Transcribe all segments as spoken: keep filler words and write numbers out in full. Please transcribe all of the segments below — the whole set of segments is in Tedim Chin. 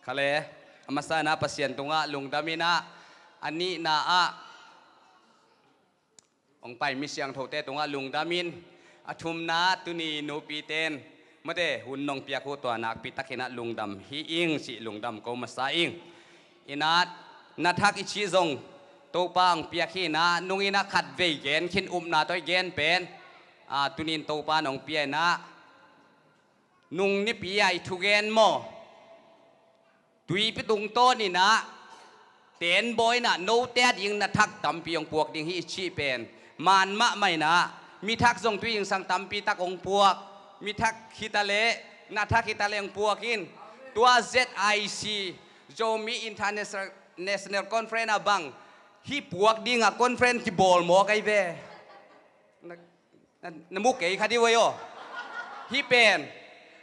Khale, a masa in ah Pasian tungah lungdam in ah, a nihna ah hong pai mi siangthote tungah lungdam in, a thumna tuni nupite in, mate, hun nong piak uh tua nakpi takin ah lungdam hi ing cih lungdam ko masa ing. In ah, na thak i cih zong Topa hong piak hi in ah, nung in ah khatvei gen khin, upna tawh i gen pen, a, tuni in Topa in hong pia in ah, nung nipi a i thugen maw, tuipi tungtawn in ah, teenbawi in ah note a ding na thak tampi hong puak ding hi i cih pen man mahmah in ah, mi thak zong tui zingsang tampi tak hong puak, mi thak hi ta leh, na thak hi ta leh hong puak in. Tua Z I C, Zomi International National Conference ah bang, hih puak ding ah conference kibawl mawk ahi ve. Na, na, na mu kei kha dih uh ei aw. Hih pen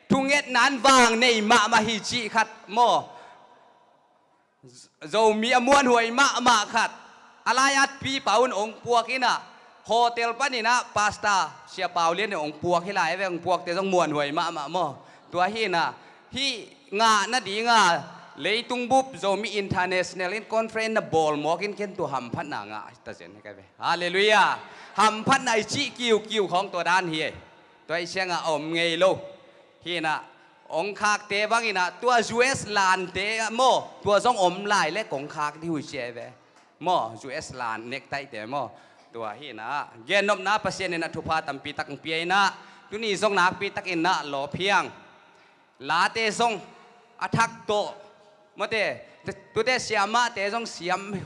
thungetna in vang nei mahmah hi cih khat maw, Zomi a muanhuai mahmah khat, a lai-at Pi Pau in hong puak in ah, hotel pan in ah Pastor Sia Pau Lian in hong puak hi lai ve, hong puakte zong muanhuai mahmah maw. Tua hi in ah, hih ngah nading a leitung bup Zomi International in conference na bawl mawk in ken tua hamphatna ngah ta zen hi ka ve. Halleluiah. Hamphatna i cih kiukiu khawng tua dan hi ei. Tua i ciangah a om ngei lo. Hi in ah, hong khakte bang in ah, tua U S lante maw, tua zong om lai leh kong khak dih uh ci ei ve. Maw, U S lan necktie-te maw. Tua hi in ah, gennopna Pasian in ah thupha tampi tak hong pia in ah, tuni zong nakpi takin ah lawp hi ing. Late zong a thak tawh, mate, tute siamahte zong siam.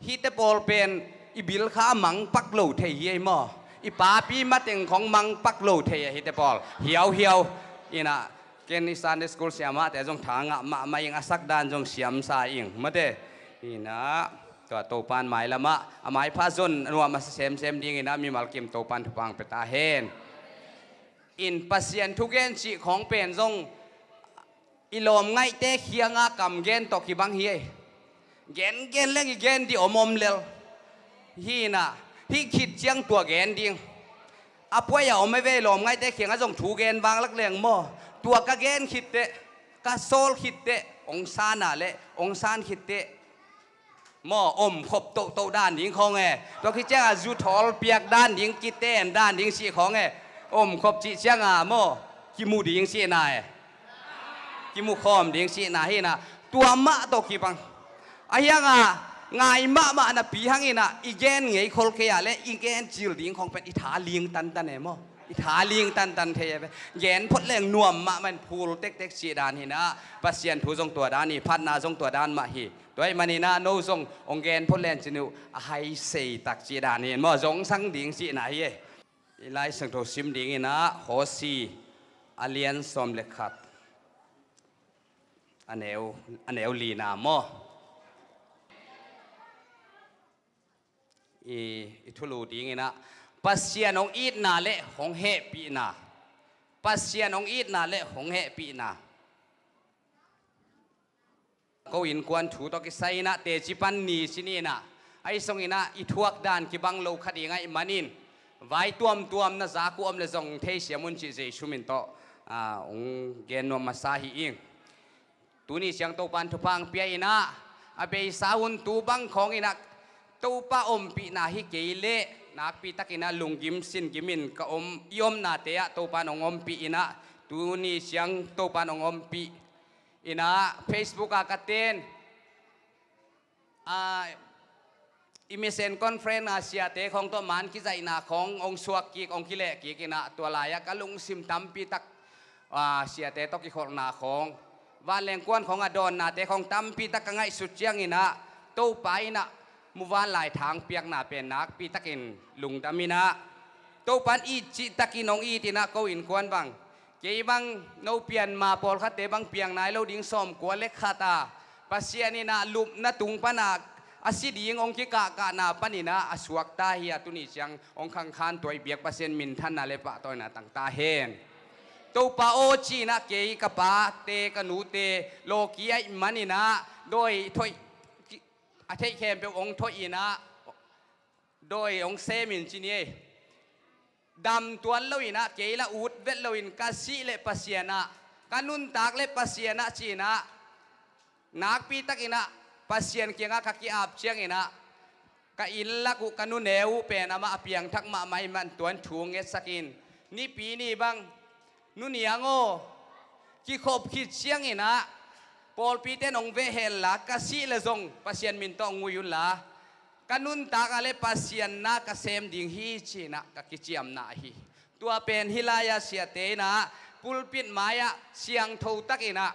Hihte pawl pen i bil kha a mangpak lo thei hi ei maw. I papi mateng khawng mangpak lo thei a hihte pawl. Hiauhiau. In ah, ken i Sunday school siamahte zong tha ngah mahmah ing, a sak dan zong siamsa ing. Mate. In ah, tua Topa in mailam ah a maipha zon a nuam a sa semsem ding in ah mimal kim Topa in thupha hong pia ta hen. In Pasian thugen cih khawng pen zong i lawmngaihte kiangah kam gen tawh kibang hi ei. Gengen leng i gen dih om om lel. Hi in ah, hih khit ciang tua gen ding. A puai a om ei ve, lawmngaihte kiangah zong thu gen vanglak leng maw. Tua ka gen khit teh, ka sawl khit teh, hong san a leh, hong san khit teh maw, omkhop tohtoh dan ding khawng e. Tua khit ciangah zu thawl piak dan ding, kiten dan ding cih khawng e. Omkhop cih ciangah maw, kimu ding cihna e. Kimu khawm ding cihna hi in ah, tua mah tawh kibang. Ahi hangah ngai mahmah napi hang in ah, i gen ngei khol kei a leh i gen cil ding khawng pen i tha ling tantan e maw. I tha ling tantan thei e ve. Gen phot leng nuam mahmah in phul tektek cih dan hi in ah, Pasian thu zong tua dan hi, phatna zong tua dan mah hi. Tua ahih manin ah no zong hong gen phot len cin uh, a hai sei tak cih dan hi in maw, zong sang ding cihna hi e. I Lai Siangtho sim ding in ah Hosea a lian sawm le khat, a neu, a neu lina maw. I, i thulu ding in ah, Pasian hong itna le hong hehpihna. Pasian hong itna le hong hehpihna. Ko innkuan thu tawh kisai in ah teci pan ni ci ni in ah, ahi zongin ah i thuak dan kibang lo kha ding ahih manin, vai tuamtuam na zak uh om leh zong theisiam un cih Jesu min tawh, ah, hong gen nuam masa hi ing. Tuni ciang Topa in thupha hong pia in ah, a beisa hun tu bang khawng in ah Topa ompihna hi kei leh nakpi takin ah lunggim singim in ka om, i omnate ah Topa in hong ompih in ah, tuni ciang Topa in hong ompih in ah, Facebook ah ka ten, ah, i mission conference ah siate khawng tawh man kizaihna khawng hong suak kik, hong kileh kik in ah, tua lai-ah ka lungsim tampi tak, ah, siate tawh kikholhna khawng, vanleng kuan khawng a dawnnate khawng tampi tak ka ngaihsut ciangin ah, Topa in ah muvanlai thang piakna pen nakpi takin lungdam in ah, Topa in it cih takin hong it in ah, ko innkuan bang, kei bang no pian ma pawlkhatte bang piang nai lo ding sawmkua le khat a, Pasian in ah lupna tung pan a, a si ding hong kikahkahna panin ah a suakta hi a, tuni ciang hong khangkhan tua i biak Pasian minthanna le pahtawina tang ta hen. Topa aw, ci in ah kei ka pate ka nute lawki ahih manin ah dawi thoih, a theih khempeuh hong thoih in ah, dawi hong sem in ci ni ei. Dam tuan lo in ah, kei lah ut vet lo in, ka sih leh Pasian ah, ka nuntak leh Pasian ah ci in ah, Nakpi takinah Pasian kiangah ka ki-ap cianginah ka inn lak uh, ka nuneu uh pen amah a piangthak mahmah ih man tuan thu ngetsakin, Nipi ni bang, nu niang aw, kikhop khit cianginah pawlpite in hong veh henla, ka sih le zong Pasian min tawh hong ui unla, ka nuntak ah le Pasian na ka sem ding hi, cinah ka kiciamna ahi. Tua pen hih lai-ah siate inah pulpit mai-ah siangtho takinah,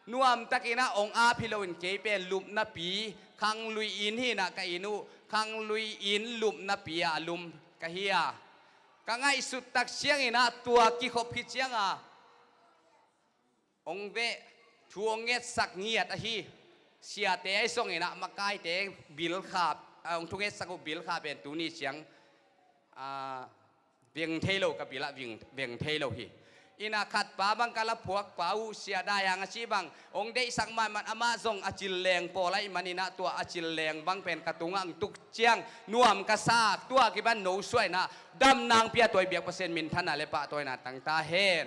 nuam takinah hong ap hi loin kei pen lupnapi, khanglui inn hinah ka inn uh, khanglui inn lupnapi ah a lum ka hi a, ka ngaihsut tak cianginah tua kikhop khit cianga hong veh, thu hong ngetsak ngiat ahi siate ahi zonginah makaite bilkhap, a, hong thungetsak uh bilkhap pen tuni ciang, a, veng thei lo, ka bilah veng, veng thei lo hi. Inah khatpa bang ka la phuakpa uh, Sia Dai Hang a cih bang, hong deihsak mahmah, amah zong a cil leng pawl ahih maninah tua a cil leng bang pen ka tungah hong tuk ciang nuam ka sa, tua kipan no suah inah damna hong pia, tua ih biak Pasian minthanna le pahtawina tang ta hen.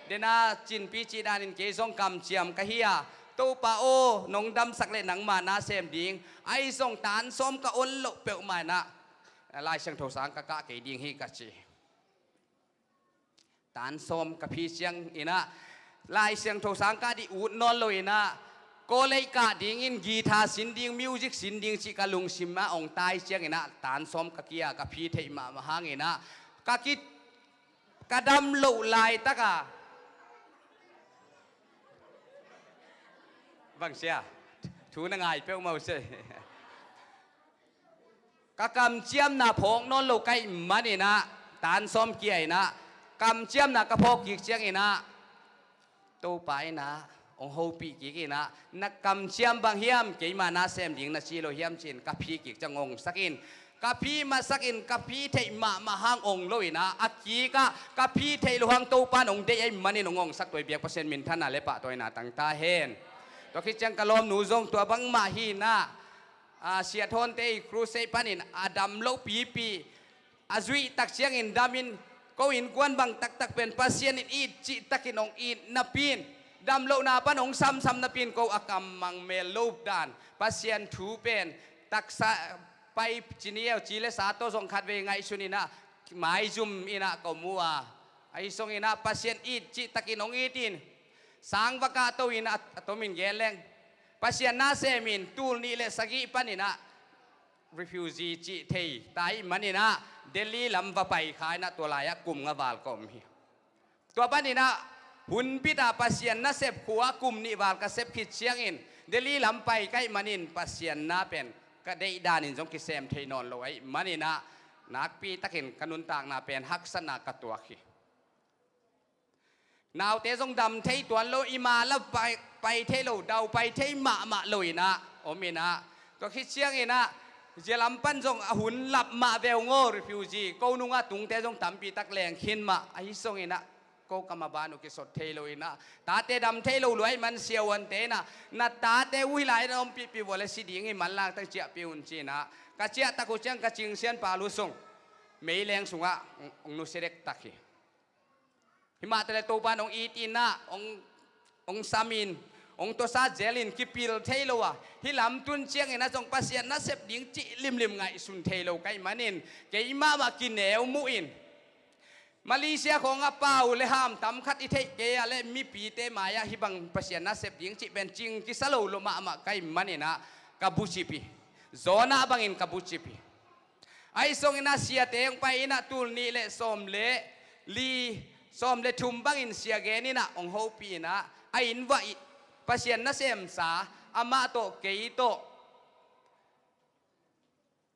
Dena Cinpi cih danin kei zong kamciam ka hi a, Topa aw, nong damsak le nangma na sem ding, ahi zong tan sawm ka ol loh peuhmah inah Lai Siangtho sang ka kah kei ding hi ka ci. Tan sawm ka phi cianginah Lai Siangtho sang kah dih ut nawn loinah college kah dingin guitar sin ding, music sin ding cih ka lungsim ah hong tai cianginah tan sawm ka kia, ka phi theih mahmah hanginah ka ki, ka dam loh laitaka, bang sia, thu na ngai peuhmah uh se. Ka kamciamna phawk nawn lo ka hih maninah tan sawm kia inah kamciamna ka phawk kik cianginah Topa inah hong hopih kik inah, na kamciam bang hiam, keima na sem ding na ci lo hiam, ci-in ka phi kik ciang hong sak in, ka phi masak in, ka phi theih mahmah hang ong lo inah a kikah ka phi theih lo hang Topa in hong deih ahih manin hong ongsak, tua ih biak Pasian minthanna le pahtawina tang ta hen. Tua khit ciang ka lawmnu zong tua bangmah hi inah, a, Sia Thawnte ih crusade panin a dam loh pipi, a zuih tak ciangin damin, ko innkuan bang taktak pen Pasian in it cih takin hong it napi-in, dam lohna pan hong samsam napi-in ko a kam mang mel lo dan, Pasian thu pen taksa pai ci ni, au, ci le sa tawh zong khatvei ngaihsun inah maizum inah ka mu a, ahi zonginah Pasian it cih takin hong it in, sang va kahto inah a tomin gen leng, Pasian na sem in, tul nih le sagih paninah refugee cih thei ta ahih maninah Delhi lam va pai kha inah tua lai-ah kum nga val ka om hi. Tua paninah hunpita Pasian nasep khua kum nih val ka sep khit ciangin Delhi lam pai ka hih manin Pasian na pen ka deih danin zong kisem thei nawn lo ahih maninah nakpi takin ka nuntakna pen haksatna ka tuak hi. Naute zong dam thei tuan lo, i ma la pai, pai thei lo, dau pai thei mahmah lo inah om inah, tua khit cianginah zia lam pan zong a hun lap mah veu ngaw, refugee, ko nungah tungte zong tampi tak leng khin mah, ahi zonginah ko kam a ban uh kisot thei lo inah, tate dam thei lo lua ahih man siavuante inah, na tate uh hih lai-ah na ompihpih vua le si ding hi, manlang tang ciahpih un, ci inah ka ciahtak uh ciang ka cingsian pa lu sung meileng sungah hong, hong nusia dektak hi. Himah tale Topa in hong it inah hong, hong sam in, hong tuasa zel in, kipil thei lo a, hih lam tun cianginah zong Pasian nasep ding cih limlim ngaihsun thei lo ka hih manin keimah mah kineu muh in, Malaysia khawngah pau le ham tam khat i theih kei a le mipite mai-ah hih bang Pasian nasep ding cih pen cing kisa lo lo mahmah ka hih maninah ka bucip hi. Jonah bangin ka bucip hi. Ahi zonginah siate hong pai inah tul nih le sawm le li, sawm le thum bangin sia gen inah hong hopih inah a inn vuah i Pasian nasemsa amah tawh kei tawh,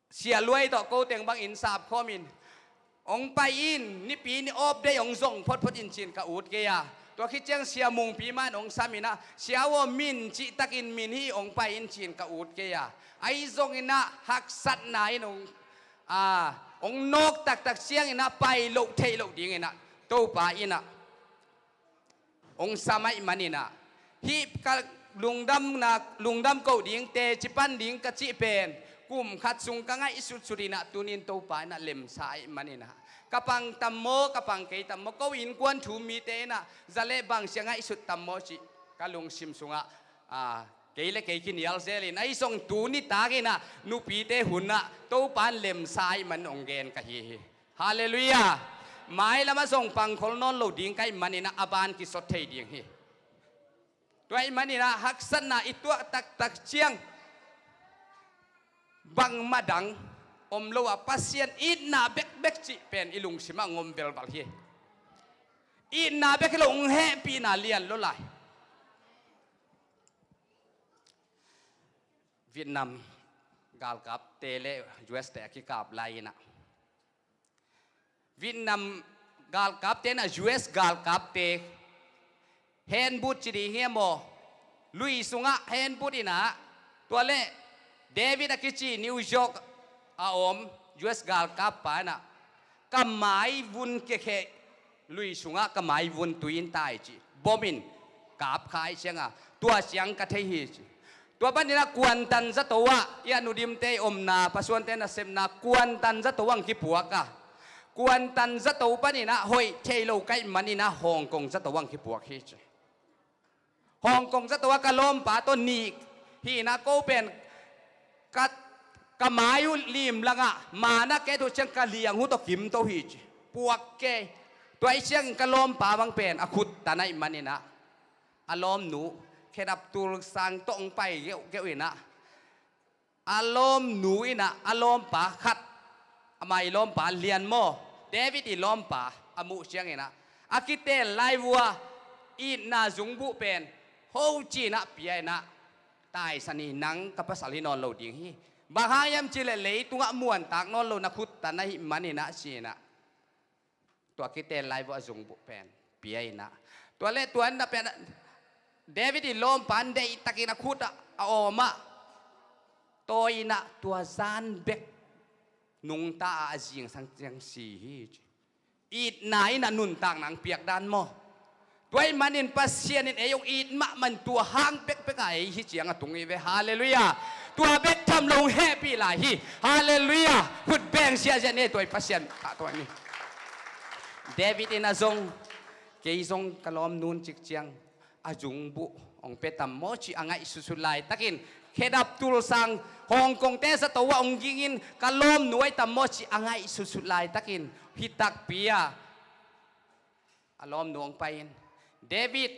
sia luai tawh ko teng bang inn sap khawmin hong pai in, Nipi ni off day hong zong photphot in, ci-in ka ut kei a. Tua khit ciang sia Mungpi mah in hong sam inah, sia aw, min cih takin min hi, hong pai in, ci-in ka ut kei a. Ahi zonginah haksatna in hong, a, hong nawk taktak cianginah pai loh theih loh dinginah Topa inah hong sam ahih maninah, hih ka lungdamna, lungdam koh ding, teci pan ding ka cih pen kum khat sung ka ngaihsutsut inah tunin Topa inah lemsa ahih maninah, ka pang tam maw, ka pang kei tam maw, ko innkuan thu mite inah za le bang sia ngaihsut tam maw cih ka lungsim sungah, a, Kei le kei kinial zelin ahi zong tuni takinah nupite hunah Topan lemsa ahih man hong gen ka hi hi. Halleluiah. Mailamah zong pangkhol nawn lo ding ka hih maninah a ban kisot thei ding hi. Tua ahih maninah haksatna i tuah taktak ciang bangmah dang om lo a Pasian itna bekbek cih pen i lungsimah hong om velval hi. Itna bek hi lo, hong hehpihna lian lo lai. Vietnam galkapte le U S te a kikap lai inah Vietnam galkapte inah U S galkapte henbut ci ding hiam aw? Lui sungah henbut inah tua le David a kici New York a om U S galkap pa inah ka maivun kekheh lui sungah ka maivun tui in tai ci. Bom in kapkhai cianga tua ciang ka thei hi ci. Tua paninah Kuantan zato ah i a nudimte i omna, pasuante nasepna Kuantan zato ang kipuak a, Kuantan zato paninah hoih thei lo ka hih maninah Hong Kong zato ang kipuak hi ci. Hong Kong zato ah ka lawmpa tawh nih hi inah ko pen ka, ka mai uh limlangah manah kei thu ciang ka liang hu tawh kimto hi ci. Puak kei. Tua ih ciangin ka lawmpa bang pen a khut tan ahih maninah a lawmnu khedap tul sang tawh hong pai geuhgeuh inah a lawmnu inah a lawmpa khat, a mai lawmpa lian maw, David i lawmpa a muh cianginah a kitel lai vua itna zungbuh pen ho cinah pia inah taisan hi, nang ka pasal hi nawn lo ding hi. Bang hang hiam cihleh leitungah muantak nawn lo na khut tan ahih maninah cinah tua kitel lai vua a zungbuh pen pia inah tua le tua inah pen David i lawmpa in deihtakin a khutah a awmah tawi inah tua zan bek nungta a a zingsang ciang si hi ci. Itna inah nuntakna ang piak dan maw? Tua ahih manin Pasian in ei hong it mahmah in tua hang pekpeka ei hi ciang a tung hi ve. Halleluiah. Tua bek tham lo hong hehpih lai hi. Halleluiah. Khut beng siahsiah ni, tua ih Pasian tah tua ni. David inah zong kei zong ka lawmnu in cik ciang a zungbuh hong pia tam maw ci a ngaihsutsut laitakin khedap tul sang Hong Kong te zato ah hong gingin ka lawmnu ahi tam maw ci a ngaihsutsut laitakin hi takpi a a lawmnu hong pai-in David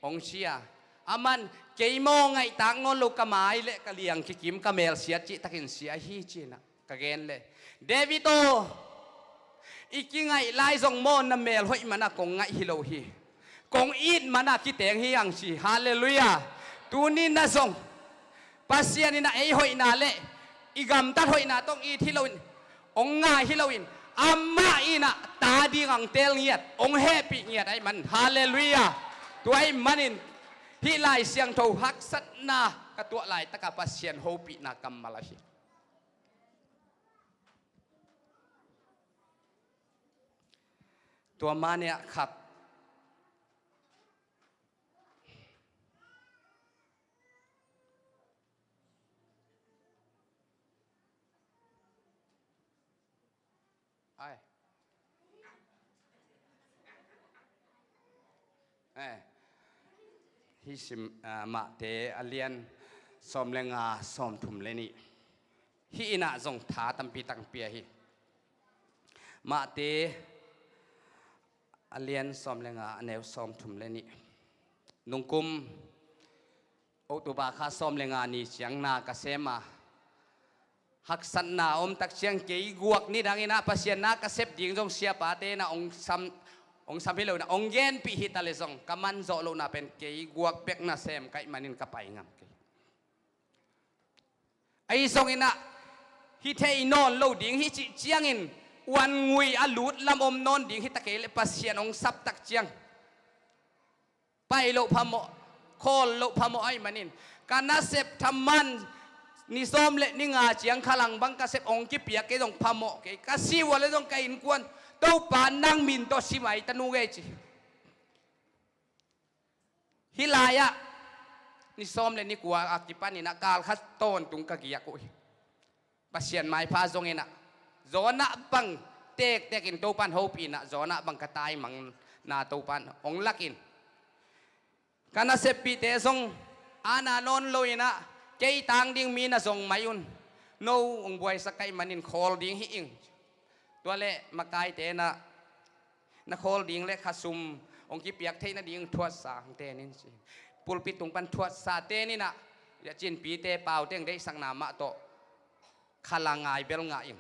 hong ci a, aman kei maw ngaihtak nawn lo ka mai le ka liang kikim ka mel siat cihtakin sia hi cinah ka gen le David aw, i kingaih lai zong maw na mel hoih mana kong ngaih hi lo hi. Kong it mana kiteng hi ang ci. Halleluiah. Tuni na zong Pasian inah ei hoihna le i gamtat hoihna tawh hong it hi loin hong ngai hi loin amah inah ta ding ang teel ngiat hong hehpih ngiat ahih man. Halleluiah. Tua ahih manin hih Lai Siangtho haksatna ka tuah laitaka Pasian hopihna kammal ahi. Tua mania khat ai Eh, hih sim, ah, Mahte a lian sawm le nga, sawm thum le nih. Hih inah zong tha tampi tampi ahi. Mahte a lian sawm le nga, a neu sawm thum le nih. Nungkum October kha sawm le nga ni ciang na ka sem a, haksatna om tak ciang kei guak ni dangin ah Pasian na ka sep ding zong siapate na ong sam, ong sam hi lo na ong genpih hi ta le zong ka man zawh lohna pen kei guak bek na sem ka hih manin ka pai ngam kei. Ahi zongin ah hi thei nawn lo ding hi cih ciangin uan ngui a lut lam om nawn ding hi ta kei le Pasian ong sap tak ciang pai loh phamawh, khawl loh phamawh ahih manin ka nasep thaman ni sawm le ni nga ciang khalang bang ka sep ong kipiak kei zong phamawh kei. Ka si ua le zong ka innkuan Topa nang min tawh si mai ta nu ngei ci. Hih lai-ah ni sawm le ni kua a kipanin ah kal khat tawntung ka giak uh hi. Pasian maipha zongin ah Jonah bang tektekin Topan hopih in ah Jonah bang ka taimangna Topan hong lakin ka naseppihte zong Ana nawn lo inah, kei tang ding mi na zong mai un. No hong buaisak ka hih manin khawl ding hi ing. Tua leh makaite inah, na khawl ding leh kha sum hong kipiak theih nading thuatsa hong ten in ci. Pulpit tung pan thuatsa ten inah, ya cinpite pauteng deihsakna mah tawh kha la ngai bel ngah ing.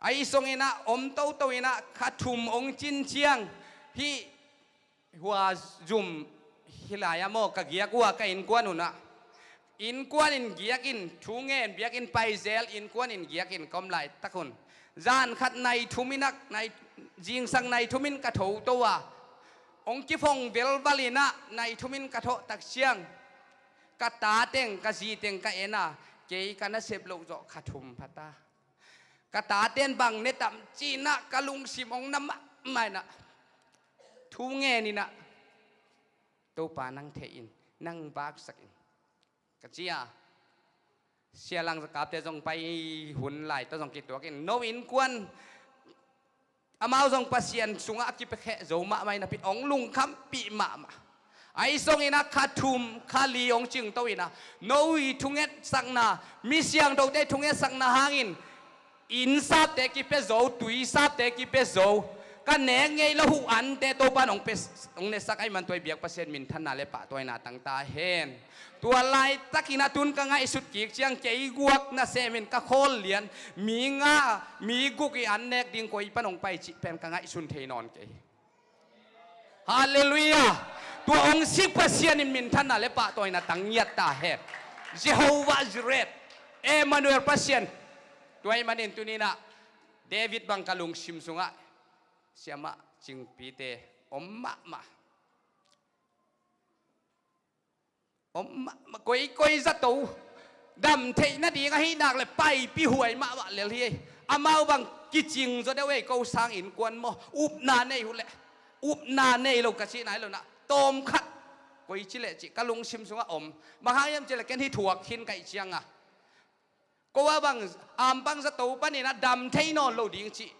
Ahi zong inah om toto inah kha thum hong cin ciang hih hua zum hi lai-ah maw ka giak uh a ka innkuan un ah, innkuan in giak in, thu ngen biakinn paizel, innkuan in giak in ka om laitak un. Zan khat nai thum inah, nai, zingsang nai thum in ka thoto a, hong kiphong velval inah nai thum in ka thawh tak ciang ka tateng ka ziteng ka en a, kei ka nasep loh zawh kha thum pha ta. Ka taten bang ne tam ci inah ka lungsim hong na mahmah inah, thu ngen inah, Topa nang theih in, nang vaksak in, ka ci a. Sia Lang Za Kapte zong pai hun lai tawh zong kituak in, no innkuan amau zong Pasian sungah a kipiakheh zo mahmah inah pi hong lungkhampih mahmah. Ahi zong inah kha thum kha li hong cingto inah, no i thungetsakna, mi siangthote thungetsakna hangin, inn sapte kipia zo, tui sapte kipia zo, ka nek ngei lo huh ante Topa in hong pia, hong nesak ahih man tua i biak Pasian minthanna leh pahtawina tang ta hen. Tua laitak inah tun ka ngaihsut kik ciang kei guak nasemin ka khawl lian, mi nga, mi guk i an nek ding koi pan hong pai cih pen ka ngaihsun thei nawn kei. Halleluiah. Tua hong sik Pasian in minthanna leh pahtawina tang ngiat ta hen. Jehovah Jireh, Emmanuel Pasian. Tua ahih manin tuni inah David bang ka lungsim sungah siamah cingpite om mahmah. Om ma-, ma-, koikoi zato dam theih nading ahih nak leh paipih huai mahmah lel hi. Amau bang kicing zaw deuh ei, ko sang innkuan maw, upna nei uh leh, upna nei lo ka cihna hi lo inah, tawmkhat koi ci leh cih ka lungsim sungah om. Bang hang hiam cih leh ken hih thuak khin ka hih ciangah, ko a bang ampang zato pan inah dam thei nawn lo ding cih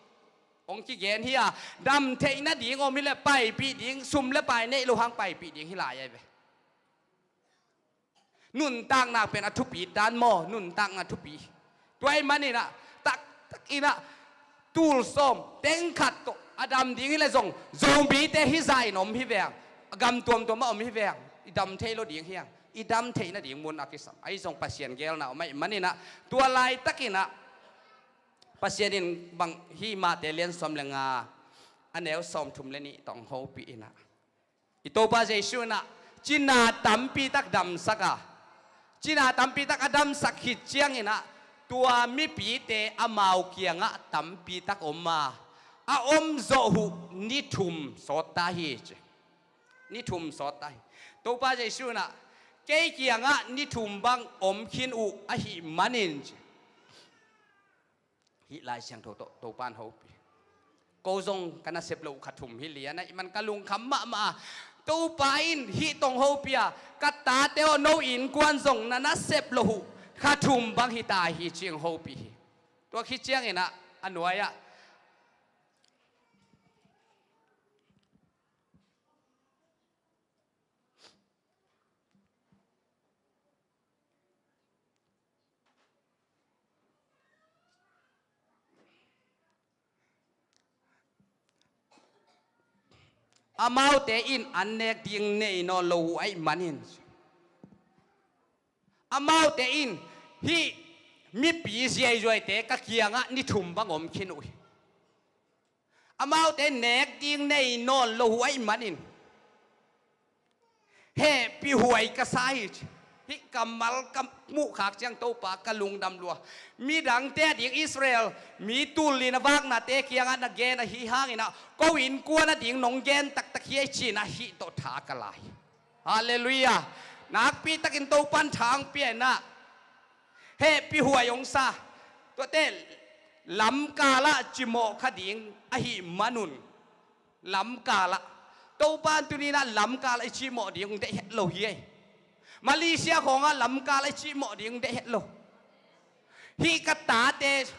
hong kigen hi a, dam theih nading om hi leh paipih ding, sum leh pai neih lo hang paipih ding hi lai ahi ve. Nuntakna pen a thupi dan maw, nuntakna thupi. Tua ahih man inah, taktak inah, tul sawm, teng khat tawh a dam ding hi leh zong, Zomite hizah in om hi veng, a gam tuamtuam ah om hi veng, i dam thei lo ding hi hang, i dam theih nading mun a kisam. Ahi zong Pasian geelna om ahih man inah, tua laitak inah, Pasian in bang hih Mate lian sawm leh nga, a neu sawmthum leh nih tawh hong hopih inah, i Topa Jesuh inah cina tampi tak damsak a, cina tampi tak a damsak khit ciang inah, tua mipite amau kiangah tampi tak om a, a om zawh uh ni thum sawt ta hi ci. Ni thum sawt ta hi. Topa Jesuh inah, kei kiangah ni thum bang om khin uh ahih manin ci. Hih Lai Siangtho tawh Topa in hopih. Ko zong ka nasep loh kha thum hi lian ahih man ka lungkham mahmah a. Topa in hih tawh hong hopih a, ka tate aw, no innkuan zong na nasep loh uh kha thum bang hi ta hi ci-in hong hopih hi. Tua khit ciang inah a nuai-ah amaute in an nek ding nei nawn lo uh ahih manin, amaute in hih mipi ziaizuaite ka kiangah ni thum bang om khin uh hi. Amaute nek ding nei nawn lo uh ahih manin hehpih huai ka sa hi ci. Hih kammal ka muh khak ciang Topa ka lungdam lua. Midangte ading Israel mi tul li na vaknate kiangah na gen ahi hang inah, ko innkuan ading nong gen taktak hi ei ci-in ah hih tawh tha ka la hi. Halleluiah. Nakpi takin Topa in tha hong pia inah, hehpih huai hong sa. Tuate lamkal ah cimawh kha ding ahih manun, lamkal ah, Topa in tuni inah lamkal ah i cimawh ding hong deih het lo hi ei. Malaysia khawngah lamkal ah i cimawh ding hong deih het lo. Hih ka tate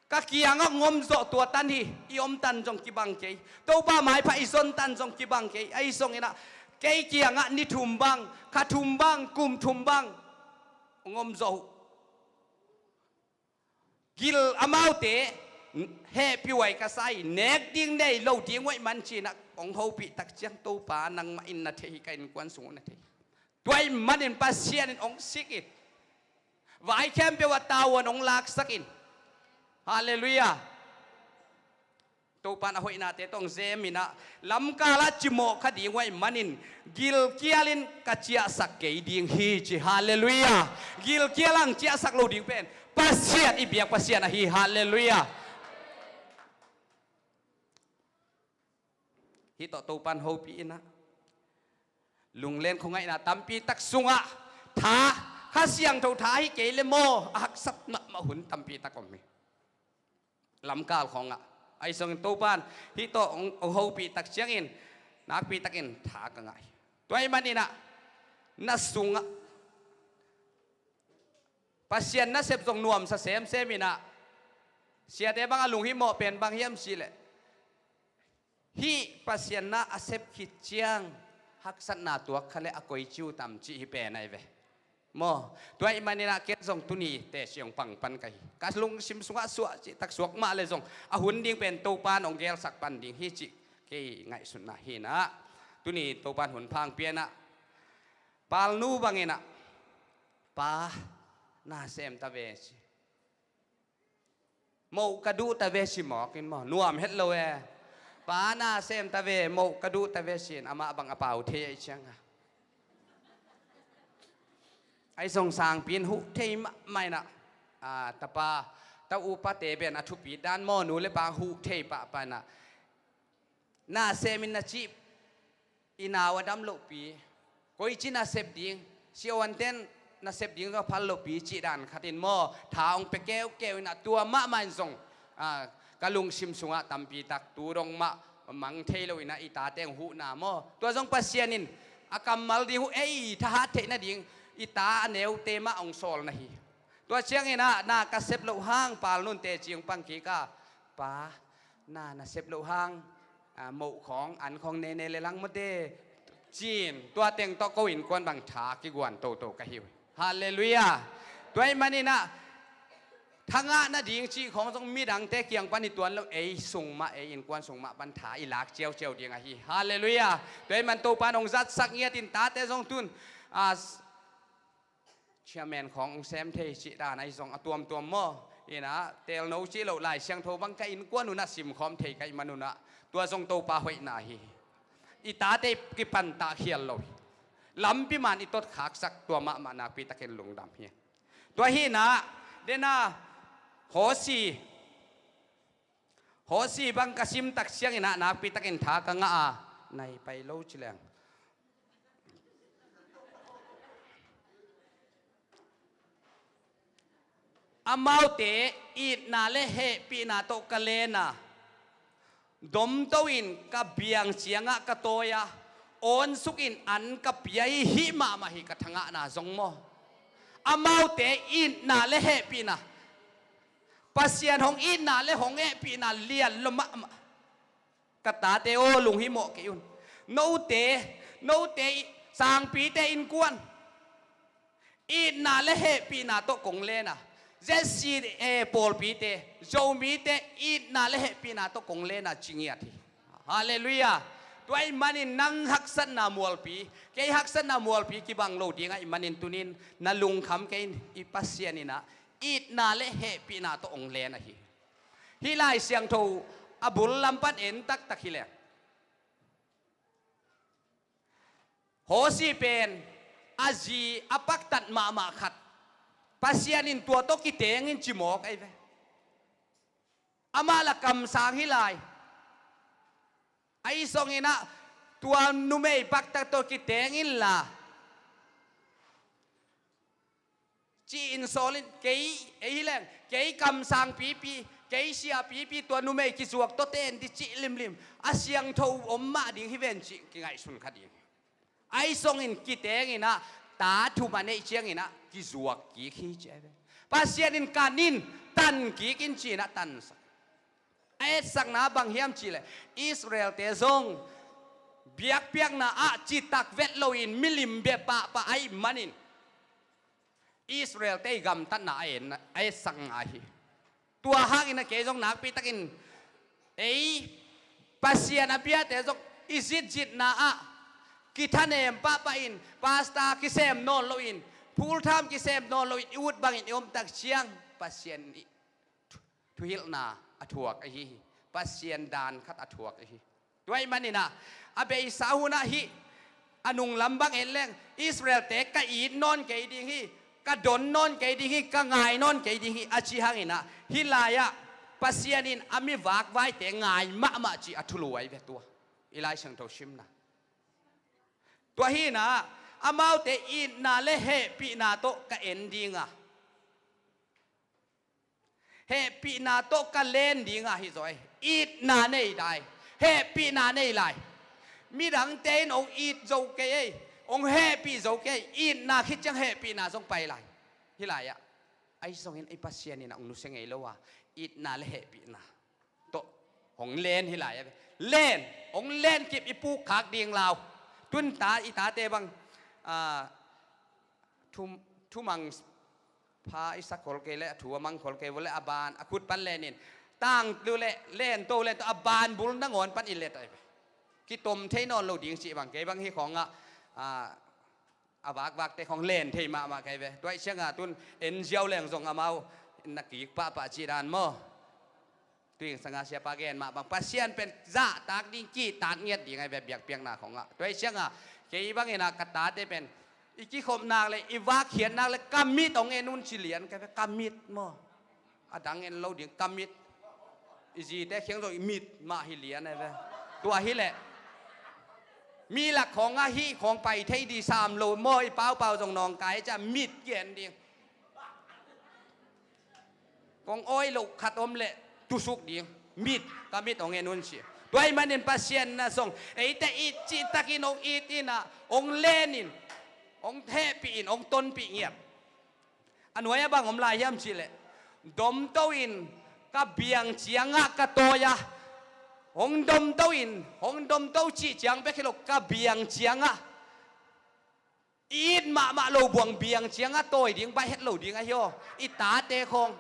ka kiangah hong om zawh tua tan hi. I om tan zong kibang kei, Topa maipha i zon tan zong kibang kei. Ahi zong inah Kei kiangah ni thum bang, kha thum bang, kum thum bang hong om zawh uh. Gil amaute hehpih huai ka sa hi, nek ding nei lo ding uh ahih man ci-in ah hong hopih tak ciang, Topa, nangmah in na thei hi, ka innkuan sung uh na thei hi. Tua ahih manin Pasian in hong sik in, vai khempeuh ah tavuan hong laksak in. Halleluiah. Topa in a hoihnate tawh hong zem in ah, lamkal ah cimawh kha ding uh ahih manin, gilkial in ka ciahsak kei ding hi ci. Halleluiah. Gilkial in ciahsak lo ding pen Pasian, i biak Pasian ahi. Halleluiah. Hih tawh Topa in hopih in ah, lunglen khuangaihna tampi tak sungah tha, Kha Siangtho tha hi kei leh maw, a haksat mahmah hun tampi tak om hi. Lamkal khawngah. Ahi zongin Topa in hih tawh hong, hong hopih tak ciangin, nakpi takin tha ka ngah hi. Tua ahih manin ah, na sungah Pasian nasep zong nuamsa semsem in ah, siate bang a lunghimawh pen bang hiam cih leh, hih Pasian na a sep khit ciang haksatna tuak kha leh a koi ci uh tam cih hi pen ahi ve. Maw, tua ahih manin ah ken zong tuni teci hong pang pan ka hi. Ka lungsim sungah suah cih tak suak mah leh zong, a hun ding pen Topa in hong gelsak pan ding hi cih kei ngaihsutna hi in ah, tuni Topa in hun pha hong pia in ah, palnu bangin ah, "Pa, na sem ta ve," ci. "Moh ka duh ta ve," ci mawk in maw, nuam het lo e. "Pa, na sem ta ve, moh ka duh ta ve," ci-in amah bang a pau thei ahih ciangin. Ahi zong sangpi in huh thei mahmah in ah, a, tapa, ta upate pen a thupi dan maw, nu le pa huh thei pahpah in ah, "Na sem in," na cih, "i nau a dam lohpi, koici nasep ding, siavuante'n nasep ding zong a phal lohpi," cih dan khat in maw, tha hong pia keukeu in ah, tua mahmah in zong, a, ka lungsim sungah tampi tak tu dong mah mang thei lo in ah, i tate hong huhna maw, tua zong Pasian in a kammal ding uh, ei thahat theih nading, i ta a neute mah hong sawlna hi. Tua ciangin ah, "Na ka sep loh hang," palnu'n teci hong pang kik a, "Pa, na na sep loh hang, a, moh khawng, an khawng nei nei leh lang maw te," ci-in, tua teng tawh ko innkuan bang tha kiguan toto ka hi uh hi. Halleluiah. Tua ahih manin ah, tha ngah nading cih khawng zong midangte kiang pan hi tuan lo, ei sung mah, ei innkuan sung mah pan tha i lak ciauciau ding ahi. Halleluiah. Tua ahih man Topa in hong zatsak ngiat in, tate zong tun, a, chairman khawng hong sem thei cih dan ahi zong, a tuamtuam maw, in ah, teelno cih loh, Lai Siangtho bang ka innkuan un ah simkhawm thei ka hih man un ah, tua zong Topa hoihna hi. I tate kipan ta khial lo hi. Lampi man i tot khaksak, tua mahmah nakpi takin lungdam hi. Tua hi in ah, den a, Hosea, Hosea bang ka sim tak ciangin ah, nakpi takin tha ka ngah a, nai pai lo ci leng. Amaute itna le hehpihna tawh ka len a, domto in ka biang ciangah ka tawi a, awnsuk in an ka pia hi, hih mahmah hi ka thangahna zong maw. Amaute itna le hehpihna, Pasian hong itna le hong hehpihna lian lua mahmah. Ka tate aw, lunghimawh kei un. Note, note, sangpite innkuan, itna le hehpihna tawh kong len a, Z C A pawlpite, Zomite itna le hehpihna tawh kong len a, ci ngiat hi. Halleluiah. Tua ahih manin nang haksatna mualpi, kei haksatna mualpi kibang lo ding ahih manin, tuni-in na lungkham kei in, i Pasian in ah itna le hehpihna tawh hong len ahi. Hih Lai Siangtho a bul lam pan en taktak hi leng, Hosea pen a zi a paktat mahmah khat, Pasian in tua tawh kiteng in ci mawk ahi ve. Amah la kamsang hi lai. Ahi zongin ah, tua numei paktat tawh kiteng inla, ci-in sawl in, kei, ei hi leng, kei kamsang pipi, kei sia pipi, tua numei kizuak tawh ten dih cih limlim, a siangtho om mah ding hi ven cih kingaihsun kha ding. Ahi zongin kiteng in ah, ta thum a neih ciangin ah kizuak kik hi ci ahi ve. Pasian in kan in, tan kik in ci-in ah tansak. A etsakna bang hiam cih leh, Israelte zong Biakpiakna ah citak vet loin milim bia pahpah ahih manin Israel-te i gamtatna a en, a etsak ngai hi. Tua hangin a kei zong nakpitakin ei Pasian a biate zong i zitzitna ah kithanem pahpah in, pastor kisem nawn loin, full time kisem nawn loin i ut bangin i om tak ciang Pasian i thu-, thuhilhna a thuak ahi hi. Pasian daan khat a thuak ahi hi. Tua ahih manin ah a beisa hun ah hih a nunglam bang en leng Israel-te ka it nawn kei ding hi, ka don nawn kei ding hi, ka ngai nawn kei ding hi a cih hangin ah hih lai-ah Pasian in a mi vakvaite ngai mahmah cih a thulu ahi ve tua. I Lai Siangtho simna. Tua hi-in ah amaute itna le hehpihna tawh ka en ding a, hehpihna tawh ka len ding a, hi zaw e. Itna nei lai, hehpihna nei lai. Midangte in hong it zo kei ei, hong hehpih zo kei ei. Itna khit ciang hehpihna zong pai lai. Hih lai-ah ahi zongin ei Pasian in a hong nusia ngei lo a, itna le hehpihna tawh hong len hih lai-ah ve. Len, hong len kip i pukkhak ding lau. Tun ta, i tate bang, ah, thu, thumang pha i sak khol kei le, a thu a mang khol kei vua le, a ban a khut pan lenin, tangthu le, lento lento a ban bul nangawn pan i let ahi ve. Kitom thei nawn lo ding cih bang, kei bang hih khawngah, ah, a vakvakte khawng len thei mahmah kei ve. Tua ahih ciangah tun en ziau leng zong amau na kik pahpah cih dan maw? Tuing sanga siapa gen mah bang Pasian pen zahtak ding, kihtak ngiat ding ahi ve biakpiakna khawngah. Tua ahih ciangah kei bangin ah ka tate pen i kikhop nak le i vakkhiat nak le ka mit hong en un ci lian kei ve, ka mit maw? A dang en lo ding, ka mit. I zite khiang zong i mit mah hi lian ahi ve. Tua hi leh mi lak khawngah hih khawng pai thei di sam lo maw, i paupau zong nawngkai ciah mit gen ding. Kong awi loh khat om leh tusuk ding. Mit, ka mit hong en un ci. Tua ahih manin Pasian na zong eite it cihtakin hong it in ah, hong len in, hong hehpih in, hong tonpih ngiat. A nuai-ah bang om lai hiam cih leh, domto in ka biang ciangah ka tawi a, hong domto in, hong domto cih ciang bek hi lo, ka biang ciangah i it mahmah lo buang biang ciangah tawi ding baih het lo ding ahi aw. I tate khawng,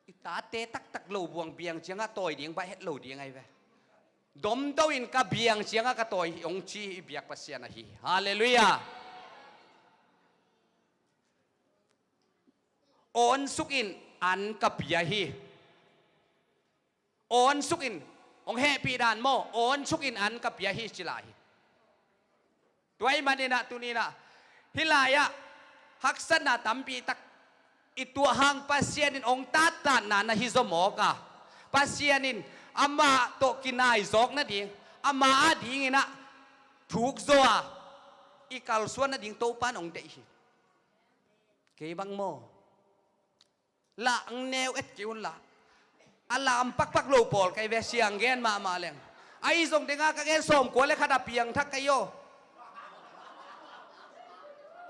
i tate taktak lo buang biang ciangah tawi ding baih het lo ding ahi ve. Domto in ka biang ciangah ka tawi hi hong ci i biak Pasian ahi. Halleluiah. Awnsuk in an ka pia hi. Awnsuk in, hong hehpih dan maw, awnsuk in an ka pia hi ci lai hi. Tua ahih manin ah tuni-in ah hih lai-ah haksatna tampi tak i tuah hang Pasian in hong tattanna na hi zaw mawk a, Pasian in amah tawh kinaizawk nading, amah adingin ah thuk zaw a, i kalsuan nading Topa in hong deih hi. Kei bang maw? Lah ang neu et kei un la. A lam pakpak lo pawl kei ve, siang gen mahmah leng. Ahi zong dinga ka gen sawmkua le khat a piangthak kei aw.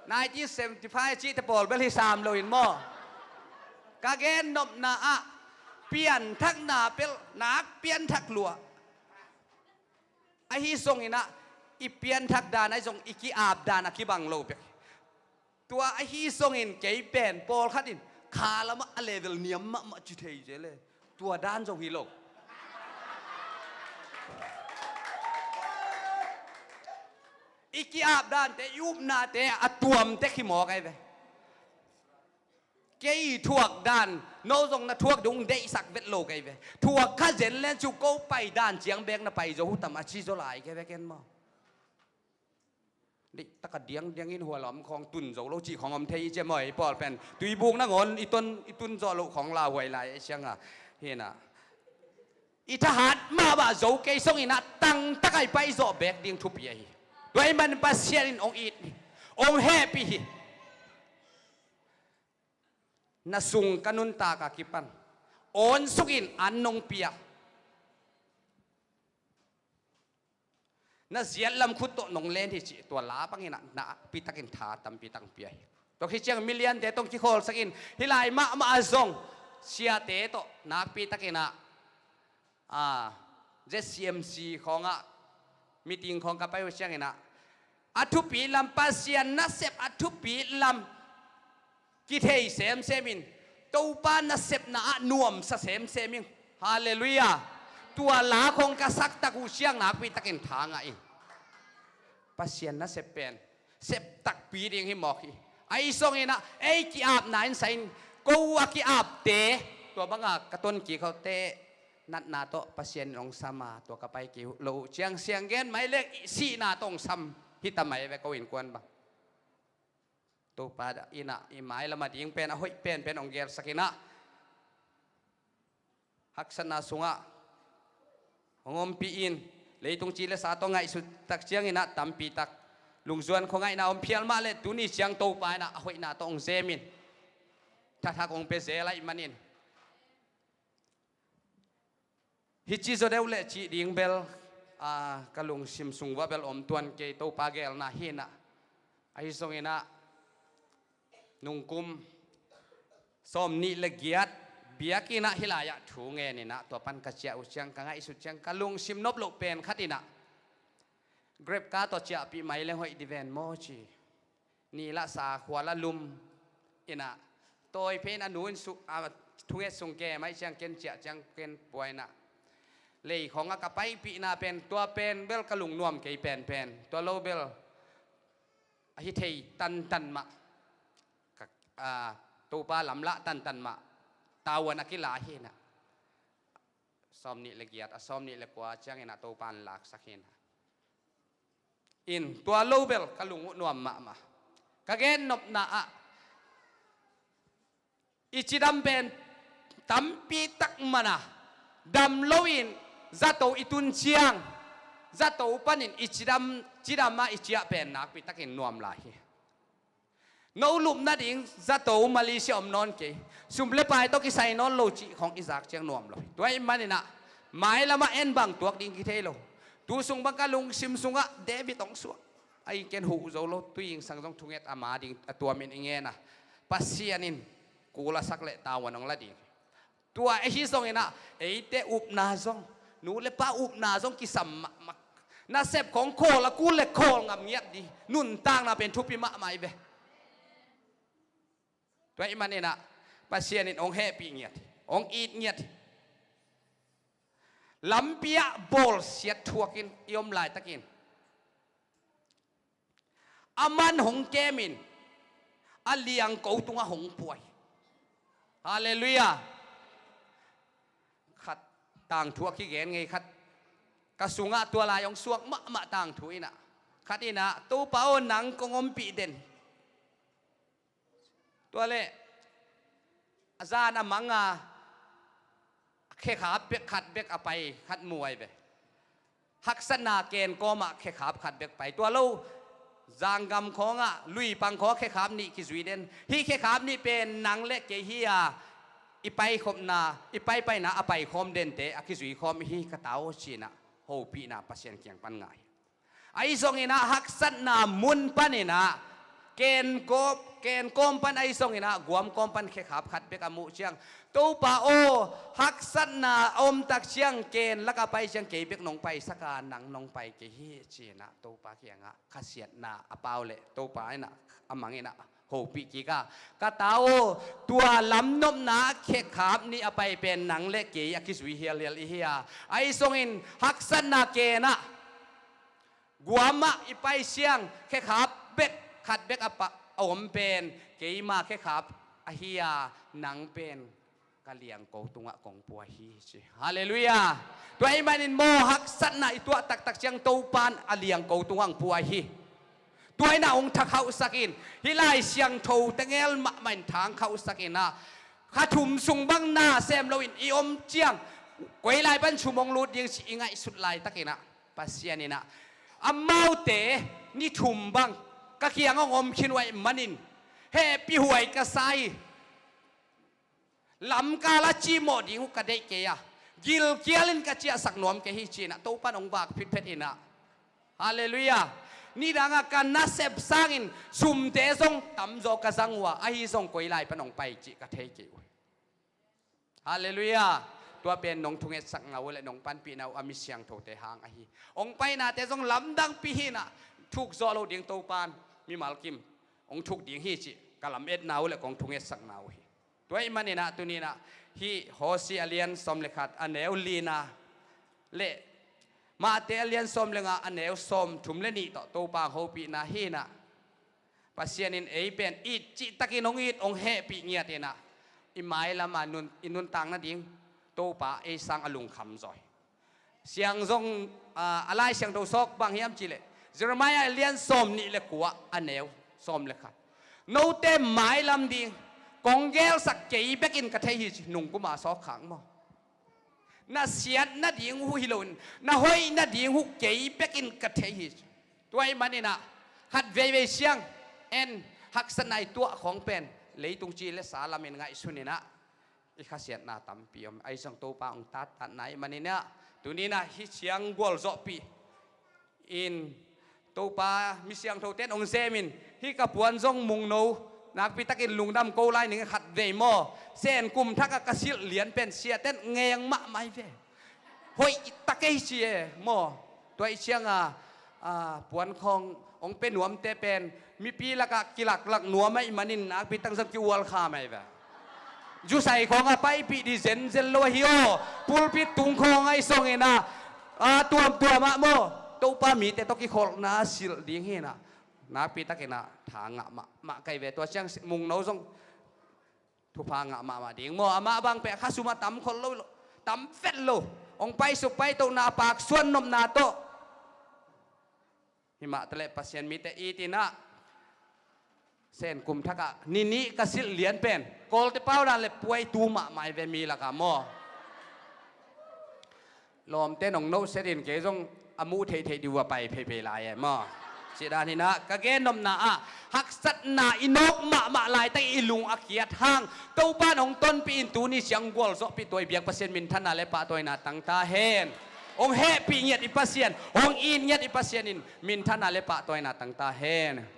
Nineteen seventy-five cihte pawl bel hi sam lo in maw? Ka gen nopna ah pianthakna pel nak pianthak lua. Ahi zongin ah i pianthak dan ahi zong i ki-ap dan a kibang lo bek. Tua ahi zongin kei pen pawlkhat in kha lamah a level niam mahmah ci thei zel e. Tua dan zong hi lo. I ki-ap dante, i upnate a tuam tek hi mawk ahi ve. Kei thuak dan no zong na thuak ding deihsak vet lo kei ve. Thuak kha zen len cu ko pai dan ciang bek na pai zo uh tam a ci zaw lai kei ve ken maw? Deihtak a diangdiang in hualam khawng tun zo lo cih khawng om thei i cia maw, i pawl pen tuibuk nangawn i tun, i tun zawh loh khawng lauhuai lai a cianga hi na. I thahat mahmah zo kei song in a tangtak a i paizawh bek ding thupi ahi. Tua ahih man Pasian in hong it hi, hong hehpih hi. Na sung ka nuntak a kipan awnsuk in an nong pia. Na ziat lam khut tawh nong len hi cih tua la bangin ah nakpi takin tha tampi tak pia hi. Tua khit ciang miliante tawh kikhawlsak in hih lai mahmah a zong siate tawh nakpi takin ah, a, Z C M C khawngah meeting khawng ka pai uh cianginah a thupi lam, Pasian nasep a thupi lam kithei semsem in, Topa nasepna ah nuamsa semsem in. Halleluiah. Tua la khawng ka saktak uh ciang nakpi takin tha ngah in. Pasian nasep pen sep takpi ding hi mawk hi. Ahi zonginah ei ki-apna in sa in, ko a ki-apte tua banga ka ton kik hote natna tawh Pasian in hong sam a, tua ka pai kik lo uh ciang siang gen mai leng sihna tawh hong sam hita mai ve ko innkuan bang. Topa innah i mailam a ding pen a hoih penpen hong gelsakinah haksatna sungah hong ompih in, leitung ci le sa tawh ngaihsut tak cianginah tampi tak lungzuan khuangaihna om phial mah le tuni ciang Topa innah a hoihna tawh hong zem in, thathak hong pia zel ahih manin. Hih ci zaw deuh leh cih ding bel, a, ka lungsim sung uah bel om tuan kei, Topa geelna hinah. Ahi zonginah nungkum sawm nih le giat biakinnah hih lai-ah thu ngeninah tua pan ka ciah uh ciang, ka ngaihsut ciang ka lungsim nop loh pen khatinah grep ka tawh ciahpih mai leng hoih diven maw ci. Ni lah sa khua lah lum innah tawi phein a nu in thunget sung ke mai ciang ken ciah ciang ken pua innah lei khawngah ka paipihna pen, tua pen bel ka lungnuam kei penpen, tua lo bel a hi thei tantan mah, ka, a, Topa lamlah tantan mah tavuan a kila hinah. Sawm nih le giat, a sawm nih le kua cianginah Topa in laksak hinah. In tua lo bel ka lung uh nuam mahmah. Ka gennopna ah i cidam pen tampi tak mana dam loin zato i tun ciang zato panin i cidam, cidam ah i ciah pen nakpi takin nuam lai hi. No lupna ding zato Malaysia om nawn kei. Sum le pai tawh kisai nawn lo cih khawng i zak ciang nuam lo hi. Tua ahih maninah mailamah en bang tuak ding kithei lo. Tu sung bang ka lungsim sungah David hong suak. Ahi ken huh zo lo, tui ingsang zong thunget a ma ding a tuamin i ngen a, Pasian in kul a sak leh tavuan hong la ding. Tua ahi zonginah eite upna zong, nu le pa upna zong kisam mahmah. Nasep khawng khawl a kul le khawl ngam ngiat ding nuntakna pen thupi mahmah hi ve. Tua ahih maninah Pasian in hong hehpih ngiat hi, hong it ngiat hi. Lampi ah bawlsiat thuakin i om laitakin aman hong kemin a liangko tungah hong pua hi. Halleluiah. Khat tangthu a kigen ngei khat ka sungah tua lai hong suak mahmah tangthu innah khat innah, Topa aw, nang kong ompih den. Tua leh a zan a manga khekhap bek khat bek a pai khat mu ai ve. Haksatna ken kawmah khekhap khat bek pai. Tua lo zanggam khawngah luipang khawng khekhap nih kizui den. Hih khekhap nih pen nang le kei hi a, i paikhopna, i paipaina a paikhawm dente a kizui khawm hi ka ta aw cinah hopihna Pasian kiang pan ngah hi. Ahi zonginah haksatna mun paninah ken kawm, ken kawm pan ahi zonginah guam kawm pan khekhap khat bek a muh ciang, Topa aw, haksatna a omtak ciang ken lak a pai ciang kei bek nong paisaka nang nong pai kei hi cinah Topa kiangah khasiatna a pau leh Topa innah a manginah hopih kik a, ka ta aw, tua lamnopna khekhap nih a pai pen nang le kei a kizui hialhial i hi a, ahi zongin haksatna kenah guamah i pai siang khekhap bek khat bek a pa a om pen keima khekhap ahi a, nang pen ka liangko tungah kong pua hi ci. Halleluiah. Tua ahih manin maw haksatna i tuah taktak ciang Topa in a liangko tungah hong pua hi. Tua innah hong thakhauhsak in, hih Lai Siangtho tengel mahmah in thangkhauhsak innah kha thum sung bang na sem loin i om ciang koi lai pan sum hong lut ding ci i ngaihsut laitakinah Pasian innah amaute ni thum bang ka kiang hong om khin uh ahih manin hehpihhuai ka sa hi. Lamkal a cimawh ding uh ka deih kei a, gilkial in ka ciahsak nuam kei hi cinah Topa in hong vak phitphet innah. Halleluiah. Nidangah ka nasep sangin sumte zong tamzaw ka zang uh a, ahi zong koi lai pan hong pai cih ka thei kei uh. Halleluiah. Tua pen nong thungetsakna uh le nong panpihna uh a mi siangthote hang ahi. Hong painate zong lamdangpi hi inah, thuk zawh lo ding Topan mimal kim hong thuk ding hi cih ka lametna uh le kong thungetsakna uh hi. Tua ahih maninah tuninah hih Hosea a lian sawm le khat a neu lina le Matthai a lian sawm le nga a neu sawm thum le nih tawh Topa hong hopihna hi inah, Pasian in ei pen it cihtakin hong it, hong hehpih ngiat inah, i mailama nun, i nuntak nading Topa ei sang a lungkham zaw hi. Siang zong, a, a Lai Siangtho sawk bang hiam cihleh, Jeremiah a lian sawm nih le kua a neu sawm le khat, note mailam ding kong gelsak kei bekin ka thei hi ci, nungkuma sawk khak maw? Na siat nading uh hi loin na hoih nading uh kei bekin ka thei hi ci. Tua ahih maninah khat veivei siang en, haksatna i tuah khawng pen leitung ci le sa lamin ngaihsun inah i khasiatna tampi om. Ahi zong Topa hong tattatna ahih maninah tuninah hih siang gualzawhpih in Topa mi siangthote in hong zemin, hih ka puan zong mungno nakpitakin lungdam ko lai ning, khat vei maw, Sen kum thak ah ka silh lian pen siate in ngeng mahmah hi ve. Hoih tak ei ci e maw? Tua ih cianga, a, puan khawng hong pia nuamte pen mipi lakah kilaklak nuam ahih manin nakpi tangzang ki-ual kha mai ve. Zusai khawng a paipih dih zenzen lo ahi aw. Pulpit tung khawng ahi song inah, a, tuamtuam ah maw, Topa mite tawh kikholhna silh ding hi inah, nakpi takinah tha ngah mahmah kai ve. Tua ciang mungno zong thupha ngah mahmah ding maw? Amah bang peh khasum a tam khol lo, tam vet lo. Hong paisuk paitohna a paksuan nopna tawh himah taleh Pasian mite it inah, Sen kum thak ah ni nih ka silh lian pen Kawlte pau dan le puai tu mahmah hi ve mi lakah maw? Lawmte nong nohset in kei zong a muh theihtheih dih uh a pai pheiphei lai e maw? Cih dan inah ka gen nopna ah haksatna i nawk mahmah laitak i lung a kiat hang Topa in hong tonpih in tuni ciang gualzawhpih tua i biak Pasian minthanna le pahtawina tang ta hen. Hong hehpih ngiat i Pasian, hong it ngiat i Pasian in minthanna le pahtawina tang ta hen.